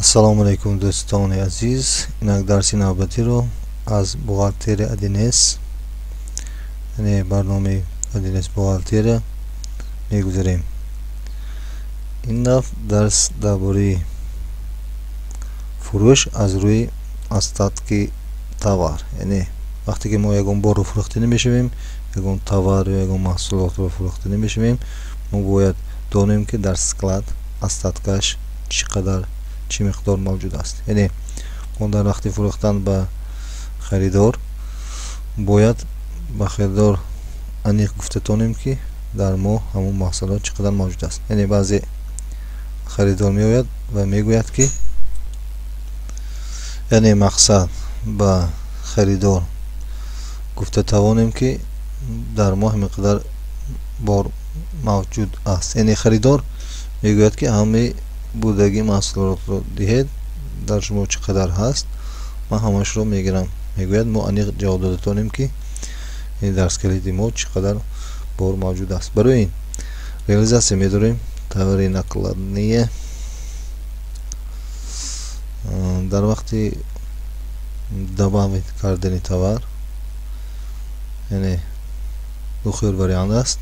Ассалому алайкум, дӯстони азиз. Инак дарси навбатиро аз бухгалтерия 1С, яъне барномаи 1С бухгалтерия мегузарем. Ин дафъ дарс дар бораи фурӯш аз рӯи остатки товар, яъне вақте ки мо ягон борро фурӯхта намешавем, ягон товар ё ягон маҳсулотро фурӯхта намешавем, мо бояд донем, ки дар склад остаткаш чӣ қадар, чӣ миқдор мавҷуд аст. Яъне мо дар вақти фурӯхтан ба харидор бояд ба харидор аниқ гуфта тонем, ки дар мо ҳамон маҳсулот чӣ қадар мавҷуд аст. Яъне баъзе харидор меояд ва мегӯяд, ки, яъне мақсад, ба харидор гуфта тавонем, ки дар мо ҳамин қадар бор мавҷуд аст. Яъне харидор мегӯяд, ки ҳамаи будаги маҳсулотро диҳед, дар шумо чӣ қадар ҳаст, ман ҳамашро мегирам, мегӯяд. Мо аниқ ҷавоб дода тонем, ки дар склади мо чӣ қадар бор мавҷуд аст. Барои ин реализация медорем, товары накладные. Дар вақти добавить кардани товар, яъне ду хел вариант аст: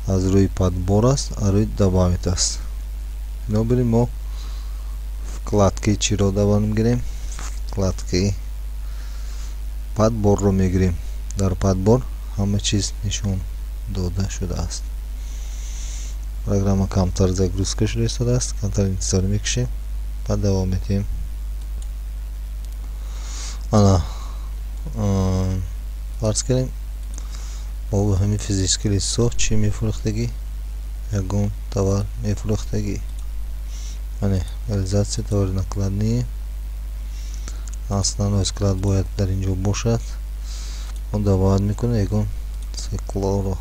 аз рӯи подбор аст, аз рӯи добавить аст. Бинобар ин мо вкладкаи чиро давом мегирем? Вкладкаи подборро мегирем. Дар подбор ҳама чиз нишон дода шудааст. Программа камтар загрузка шуда истодааст, камтар интизор мекушем, баъд давом медиҳем. Ана, фарз кунем, мо ба ҳамин физический лицо чӣ мефурӯхтагӣ? Ягон товар мефурӯхтагӣ. Яъне реализация, товары накладные, основной склад бояд дар ин ҷо бошад. Мо добавить мекунем ягон стеклоро,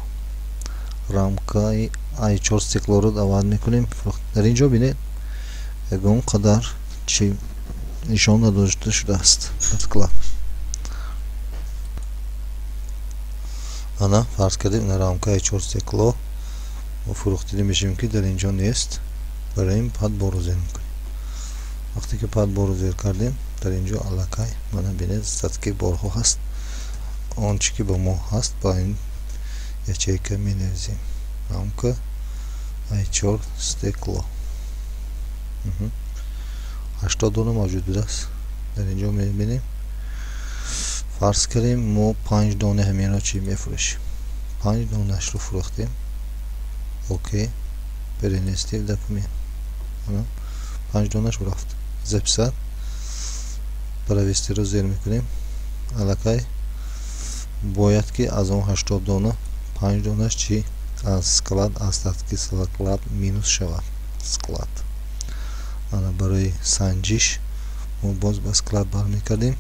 рамкаи А4 стеклоро добавить мекунем. Дар ин ҷо бинед, ягон қадар чи нишон надошта шудааст дар склад. Ана, фарз кардем, ина рамкаи А4 стекло мо фурӯхтида мешавем, ки дар ин ҷо нест. Барои ин подборро зер мекунем. Вақте ки подборро зер кардем, дар ин ҷо аллакай, мана бинед, остатки борҳо ҳаст. Он чӣ ки ба мо ҳаст, ба ин ячейка менависем: рамка А4 стекло, 80 дона мавҷуд будааст. Дар ин ҷо мебинем. Фарз кардем, мо панҷ дона ҳаминро чӣ мефурӯшем? Панҷ донаашро фурӯхтем. Окей, перенести в документ. Панҷ донаш рафт. Записать, провестиро зер мекунем. Аллакай бояд ки аз он 80 дона панҷ донаш чӣ аз склад, остатки склад минус шавад. Склад, ана, барои санҷиш мо боз ба склад бармекардем,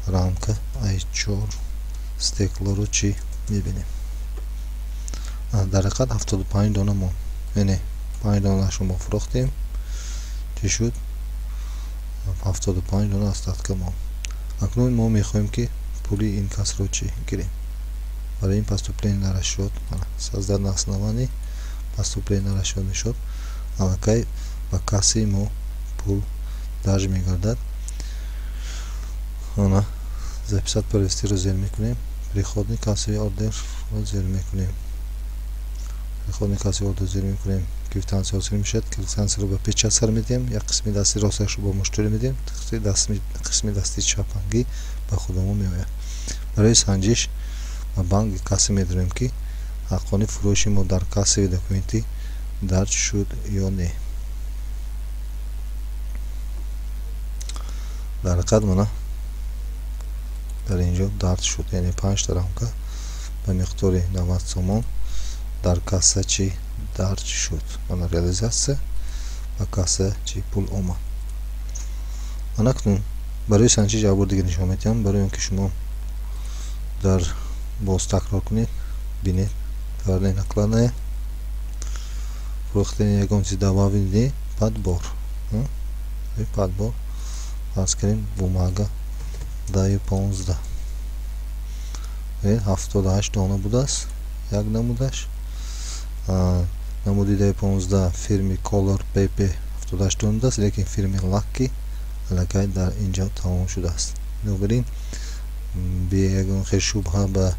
рамка А4 стеклоро чӣ мебинем? Дар ҳақиқат 75 дона монд. Яъне панҷ донаашро мо фурӯхтем, чӣ шуд? 75 дона остатка монд. Акнун мо мехоҳем, ки пули ин касро чӣ гирем. Барои ин поступление на расчет, создать на основании поступление на расчетный счет. Аллакай ба кассаи мо пул дарҷ мегардад. Ана, записать, провестиро зер мекунем, приходный кассовый ордерро зер мекунем. Приходный кассовый ордер зер мекунем, квитансия ҳосил мешавад. Квитансияро ба печать сар медиҳем. Як қисми дасти росташро ба муштарӣ медиҳем, қисми дасти чапангӣ ба худамон меояд. Барои санҷиш ба банки касса медорем, ки ҳаққони фурӯши мо дар кассовый документӣ дарҷ шуд ё не. Дар ҳақиқат, мана, дар ин ҷо дарҷ шуд. Яъне панҷта рамка ба миқдори 90 сомон дар касса чӣ дарҷ шуд. Мана, реализация, ба касса чӣ пул омад. Анакнун барои санҷиш як бор дига нишон медиҳам, барои он ки шумо дар боз такрор кунед, бинед. Товарная накладная, фурӯхтани ягон чиз, добавили, подбор. Подбор, фарз кардем, бумага даю 15, 78 дона будааст як намудаш, намуди даи 15, фирми Color PP. 78 дона аст, лекин фирми Лакки аллакай дар инҷо тамом шудааст. Бинобар ин бе ягон хел шубҳа ба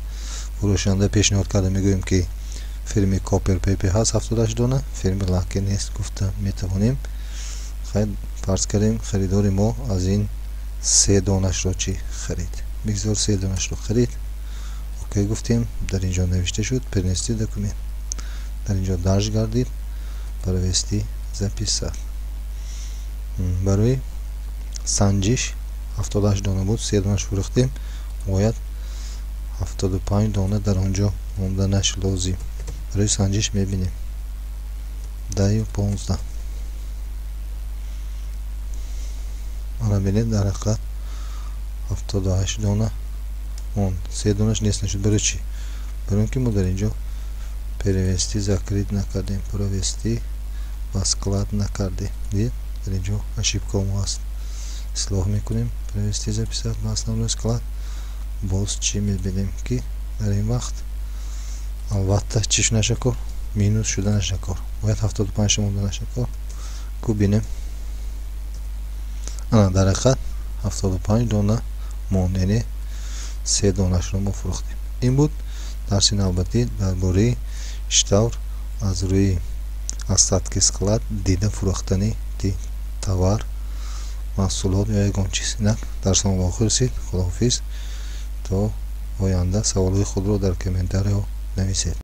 фурӯшанда пешниҳод карда мегӯем, ки фирми Коппер Пепе ҳаст 78 дона, фирми Лакки нест гуфта метавонем. Хайр, фарз кардем, харидори мо аз ин се донашро чӣ харид, бигзор се донашро харид. Окей гуфтем, дар инҷо навишта шуд перенести документ, дар инҷо дарҷ гардид, провести, записать. Барои санҷиш 78 дона буд, се донаш фурӯхтем, бояд 75 дона дар он ҷо монданаш лозим. Барои санҷиш мебинем 10:15. Ана бинед, дар ҳақиқат 78 дона монд, се донаш нест нашуд. Барои чӣ? Барои он ки мо дар инҷо перевести закрыть накардем, провести ба склад накардем. Дид, дар инҷо ошибка мо аст, ислоҳ мекунем, провести, записать ба основной склад. Боз чӣ мебинем, ки дар ин вақт албатта чӣ шуданаша кор, минус шуданаша кор, бояд 75 монданаша кор. Ку бинем, ана дар ҳақиқат 75 дона монд, яъне се донашро мо фурӯхтем. Ин буд дарси навбатӣ дар бораи чӣ тавр аз рӯи остатки склад дида фурӯхтани товар, маҳсулот ё ягон чиз. Инак дарсамон ба охир расид. Худоҳофиз, то оянда. Саволҳои худро дар комментариҳо нависед.